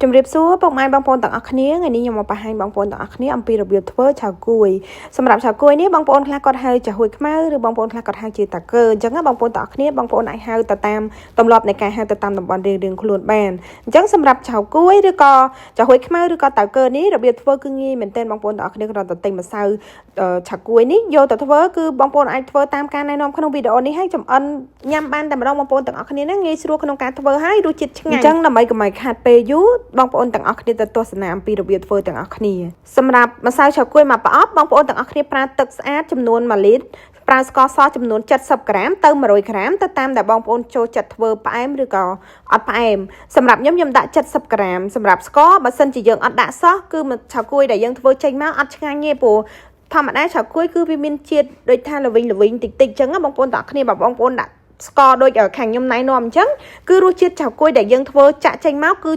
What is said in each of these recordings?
ជំរាបសួរពុកម៉ែបងប្អូនទាំងអស់គ្នាថ្ងៃនេះខ្ញុំមកបង្ហាញបងប្អូនទាំងអស់គ្នាអំពីរបៀបធ្វើឆៅគួយសម្រាប់ឆៅគួយនេះបងប្អូនខ្លះគាត់ហៅចាហួយខ្មៅឬបងប្អូនខ្លះគាត់ហៅជាតាកើអញ្ចឹងណាបងប្អូនទាំងអស់គ្នាបងប្អូនអាចហៅទៅតាមទម្លាប់នៃការហៅទៅតាមតំបន់រៀងៗខ្លួនបានអញ្ចឹងសម្រាប់ឆៅគួយឬក៏ចាហួយខ្មៅឬក៏តាកើនេះរបៀបធ្វើគឺងាយមែនទែនបងប្អូនទាំងអស់គ្នាគ្រាន់តែទិញម្សៅឆៅគួយនេះយកទៅធ្វើគឺបងប្អូនអាចធ្វើតាមការណែនាំក្នុងវីដេអូនេះហើយចំអិនញ៉ាំបានតែម្ដងបងប្អូនទាំងអស់គ្នាណាងាយស្រួលក្នុងការធ្វើហើយរសជាតិឆ្ងាញ់អញ្ចឹងដើម្បីកុំឲ្យខាតពេលយូរបងប្អូនទាំងអស់គ្នាទៅទស្សនាអំពីរបៀបធ្វើទាំងអស់គ្នាសម្រាប់ម្សៅឆៅគួយមួយប្រអប់បងប្អូនទាំងអស់គ្នាប្រើទឹកស្អាតចំនួន1លីត្រប្រើស្ករសចំនួន70ក្រាមទៅ100ក្រាមទៅតាមដែលបងប្អូនចូលចិត្តធ្វើផ្អែមឬក៏អត់ផ្អែមសម្រាប់ខ្ញុំខ្ញុំដាក់70ក្រាមសម្រាប់ស្ករបើសិនជាយើងអត់ដាក់សោះគឺឆៅគួយដែលយើងធ្វើចេញមកអត់ឆ្ងាញ់ទេព្រោះធម្មតាឆៅគួយគឺវាមានជាតិដូចថាល្វីងល្វីងតិចតិចអញ្ចឹងបងប្អូនទាំងអស់គ្នាបើបងប្អូនដាក់ស្ករដូចខាងខ្ញុំណែនាំអញ្ចឹងគឺរសជាតិឆៅគួយដែលយើងធ្វើចាក់ចេញមកគឺ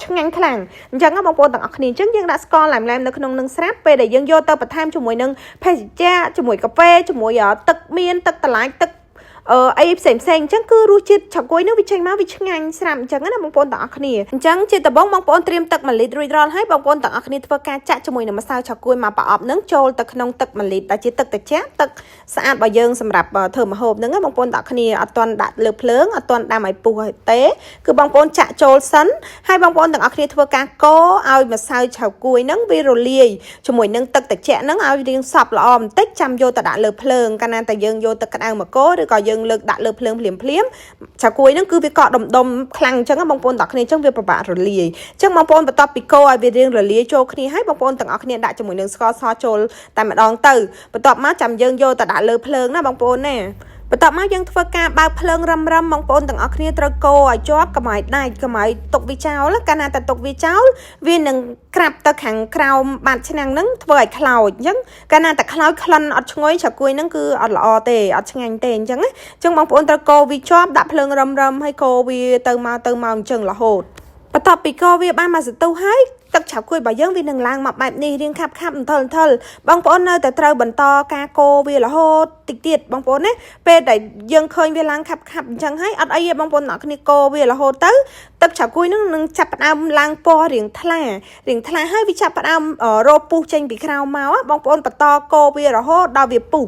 ឆ្ងាញ់ខ្លាំងអញ្ចឹងបងប្អូនទាំងអស់គ្នាអញ្ចឹងយើងដាក់ស្ករឡែមៗនៅក្នុងនឹងស្រាប់ពេលដែលយើងយកទៅបន្ថែមជាមួយនឹងភេសជ្ជៈជាមួយកាហ្វេជាមួយទឹកមៀនទឹកតឡាចទឹកអឺអីផ្សេងផ្សេងអញ្ចឹងគឺរសជាតិឆៅគួយនោះវាចេញមកវាឆ្ងាញ់ស្រាប់អញ្ចឹងណាបងប្អូនទាំងអស់គ្នាអញ្ចឹងជាដំបូងបងប្អូនត្រៀមទឹក1លីត្ររួចរាល់ហើយបងប្អូនទាំងអស់គ្នាធ្វើការចាក់ជាមួយនឹងម្សៅឆៅគួយមកប្រអប់ហ្នឹងចូលទៅក្នុងទឹក1លីត្រដែលជាទឹកត្រជាក់ទឹកស្អាតរបស់យើងសម្រាប់ធ្វើម្ហូបហ្នឹងណាបងប្អូនទាំងអស់គ្នាអត់ទាន់ដាក់លើភ្លើងអត់ទាន់ដាំឲ្យពុះទេគឺបងប្អូនចាក់ចូលសិនហើយបងប្អូនទាំងអស់គ្នាធ្វើការកូរឲ្យម្សៅឆៅគួយហ្នឹងវារលាយជាមួយនឹងទឹកត្រជាក់ហ្នឹងឲ្យរាងសព្វល្អបន្តិចចាំយកទៅដាក់លើភ្លើងកាលណាតែយើងយកទឹកក្តៅមកកូរឬក៏យើងលើកដាក់លើភ្លើងភ្លាមភ្លាមឆៅគួយហ្នឹងគឺវាកកដុំដុំខ្លាំងអញ្ចឹងបងប្អូនទាំងគ្នាអញ្ចឹងវាពិបាករលាយអញ្ចឹងបងប្អូនបន្ទាប់ពីកូរឲ្យវារាងរលាយចូលគ្នាហើយបងប្អូនទាំងអស់គ្នាដាក់ជាមួយនឹងស្ករសចូលតែម្ដងទៅបន្ទាប់មកចាំយើងយកទៅដាក់លើភ្លើងណាបងប្អូនណាបន្ទាប់មកយើងធ្វើការបើកភ្លើងរឹមរឹមបងប្អូនទាំងអស់គ្នាត្រូវកូរឲ្យជាប់កុំឲ្យដាច់កុំឲ្យទុកវាចោលកាលណាតែទុកវាចោលវានឹងក្រាបទៅខាងក្រោមបាតឆ្នាំងហ្នឹងធ្វើឲ្យខ្លោចអញ្ចឹងកាលណាតែខ្លោចក្លិនអត់ឈ្ងុយឆៅគួយហ្នឹងគឺអត់ល្អទេអត់ឆ្ងាញ់ទេអញ្ចឹងណាអញ្ចឹងបងប្អូនត្រូវកូរវាជាប់ដាក់ភ្លើងរឹមរឹមហើយកូរវាទៅមកទៅមកអញ្ចឹងរហូតបន្ទាប់ពីកូរវាបានមួយសន្ទុះហើយទឹកឆៅគួយរបស់យើងវានឹងឡើងមកបែបនេះរៀងខាប់ខាប់អន្ថិលអន្ថិលបងប្អូននៅតែត្រូវបន្តការកូរវារហូតតិចទៀតបងប្អូនណាពេលដែលយើងឃើញវាឡើងខាប់ខាប់អញ្ចឹងហើយអត់អីទេបងប្អូនអ្នកគ្នាកូរវារហូតទៅទឹកឆៅគួយនឹងនឹងចាប់ផ្ដើមឡើងពណ៌រៀងថ្លារៀងថ្លាហើយវាចាប់ផ្ដើមរោពុះចេញពីក្រៅមកបងប្អូនបន្តកូរវារហូតដល់វាពុះ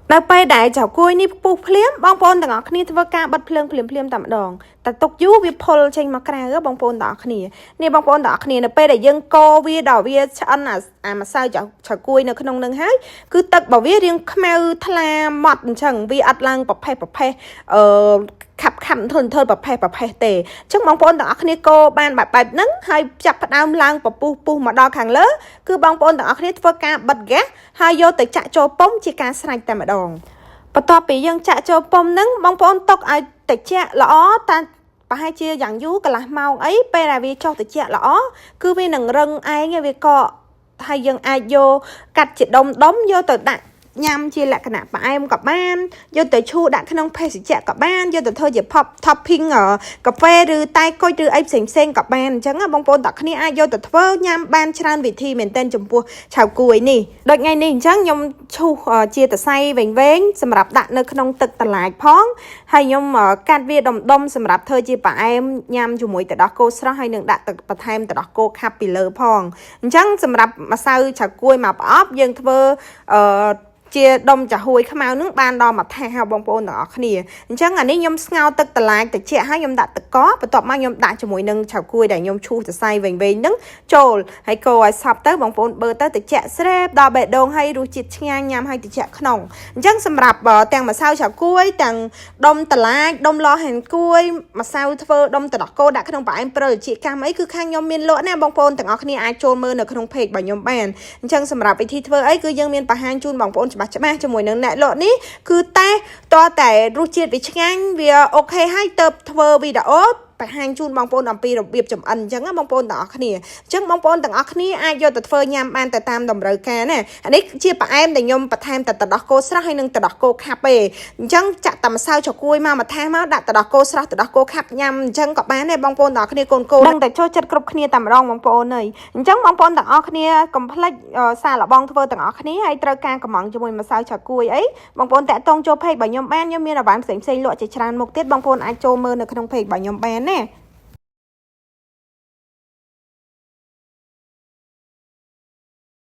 នៅពេលដែលចៅគួយនេះពុះភ្លាមបងប្អូនទាំងអស់គ្នាធ្វើការបិទភ្លើងភ្លាមភ្លាមតែម្ដងតែទុកយូរវាផុលចេញមកក្រៅបងប្អូនទាំងអស់គ្នានេះបងប្អូនទាំងអស់គ្នានៅពេលដែលយើងកូរវាដល់វាឆ្អិនអាអាម្សៅឆៅគួយនៅក្នុងនឹងហើយគឺទឹករបស់វារាងខ្មៅថ្លាម៉ត់អញ្ចឹងវាអត់ឡើងប្រផេះប្រផេះអឺខាប់ខាប់ធន់ធន់ប្រផេះប្រផេះទេអញ្ចឹងបងប្អូនទាំងអស់គ្នាកូរបានបែបបែបហ្នឹងហើយចាប់ផ្ដើមឡើងពពុះពុះមកដល់ខាងលើគឺបងប្អូនទាំងអស់គ្នាធ្វើការបិទហ្គាសហើយយកទៅចាក់ចូលពុំជាការស្រេចតែម្ដងបន្ទាប់ពីយើងចាក់ចូលពុំហ្នឹងបងប្អូនទុកឲ្យតិចល្អតាប្រហែលជាយ៉ាងយូរកន្លះម៉ោងអីពេលដែលវាចុះតិចល្អគឺវានឹងរឹងឯងវាកកហើយយើងអាចយកកាត់ជាដុំដុំយកទៅដាក់ញ៉ាំជាលក្ខណៈផ្អែមក៏បានយកទៅឈូសដាក់ក្នុងភេសជ្ជៈក៏បានយកទៅធ្វើជា pop topping កាហ្វេឬតែគុជឬអីផ្សេងផ្សេងក៏បានអញ្ចឹងបងប្អូនទាំងគ្នាអាចយកទៅធ្វើញ៉ាំបានច្រើនវិធីមែនទែនចំពោះឆៅគួយនេះដូចថ្ងៃនេះអញ្ចឹងខ្ញុំឈូសជាតសៃវែងវែងសម្រាប់ដាក់នៅក្នុងទឹកតឡាចផងហើយខ្ញុំកាត់វាដុំដុំសម្រាប់ធ្វើជាផ្អែមញ៉ាំជាមួយទឹកដោះគោស្រស់ហើយនឹងដាក់ទឹកបន្ថែមទឹកដោះគោខាប់ពីលើផងអញ្ចឹងសម្រាប់ម្សៅឆៅគួយមួយប្រអប់យើងធ្វើអឺជាដុំចាហួយខ្មៅនឹងបានដល់មួយថាសបងប្អូនទាំងអស់គ្នាអញ្ចឹងអានេះខ្ញុំស្ងោរទឹកតឡាចត្រជាក់ហើយខ្ញុំដាក់ទឹកកបន្ទាប់មកខ្ញុំដាក់ជាមួយនឹងឆៅគួយដែលខ្ញុំឈូសសរសៃវែងៗហ្នឹងចូលហើយកូរឲ្យសព្វទៅបងប្អូនបើទៅត្រជាក់ស្រេបដល់បេះដូងហើយរសជាតិឆ្ងាញ់ញ៉ាំឲ្យត្រជាក់ក្នុងអញ្ចឹងសម្រាប់ទាំងម្សៅឆៅគួយទាំងដុំតឡាចដុំឡហាន់គួយម្សៅធ្វើដុំទឹកដោះគោដាក់ក្នុងផ្អែមព្រិលជាកម្មអីគឺខាងខ្ញុំមានលក់ណាបងប្អូនទាំងអស់គ្នាអាចចូលមើលនៅក្នុង page របស់ខ្ញុំបានអញ្ចឹងសម្រាប់វិធីធ្វើអីគឺយើងមានបង្ហាញជូនបងប្អូនច្បាស់ច្បាស់ជាមួយនឹងអ្នកលក់នេះគឺតែតតែរសជាតិវាឆ្ងាញ់វា OK ហើយទៅធ្វើវីដេអូបង្ហាញជូនបងប្អូនអំពីរបៀបចម្អិនអញ្ចឹងណាបងប្អូនទាំងអស់គ្នាអញ្ចឹងបងប្អូនទាំងអស់គ្នាអាចយកទៅធ្វើញ៉ាំបានទៅតាមតម្រូវការណាអានេះជាផ្អែមដែលខ្ញុំបន្ថែមតែទឹកដោះគោស្រស់ហើយនិងទឹកដោះគោខាប់ទេអញ្ចឹងចាក់តែម្សៅឆកួយមកមួយថាសមកដាក់ទឹកដោះគោស្រស់ទឹកដោះគោខាប់ញ៉ាំអញ្ចឹងក៏បានដែរបងប្អូនទាំងអស់គ្នាកូនកូនដឹងតែចូលចិត្តគ្រប់គ្នាតែម្ដងបងប្អូនអើយអញ្ចឹងបងប្អូនទាំងអស់គ្នាកុំភ្លេចសាកល្បងធ្វើទាំងអស់គ្នាហើយត្រូវការកំងជាមួយម្សៅឆកួយអីបងប្អូនតាក់ទងចូល page របស់ខ្ញុំបានខ្ញុំមានអីវ៉ាន់ផ្សេងៗលក់ជាច្រើនមុខទៀតបងប្អូនអាចចូលមើលនៅក្នុង page របស់ខ្ញុំបានណា។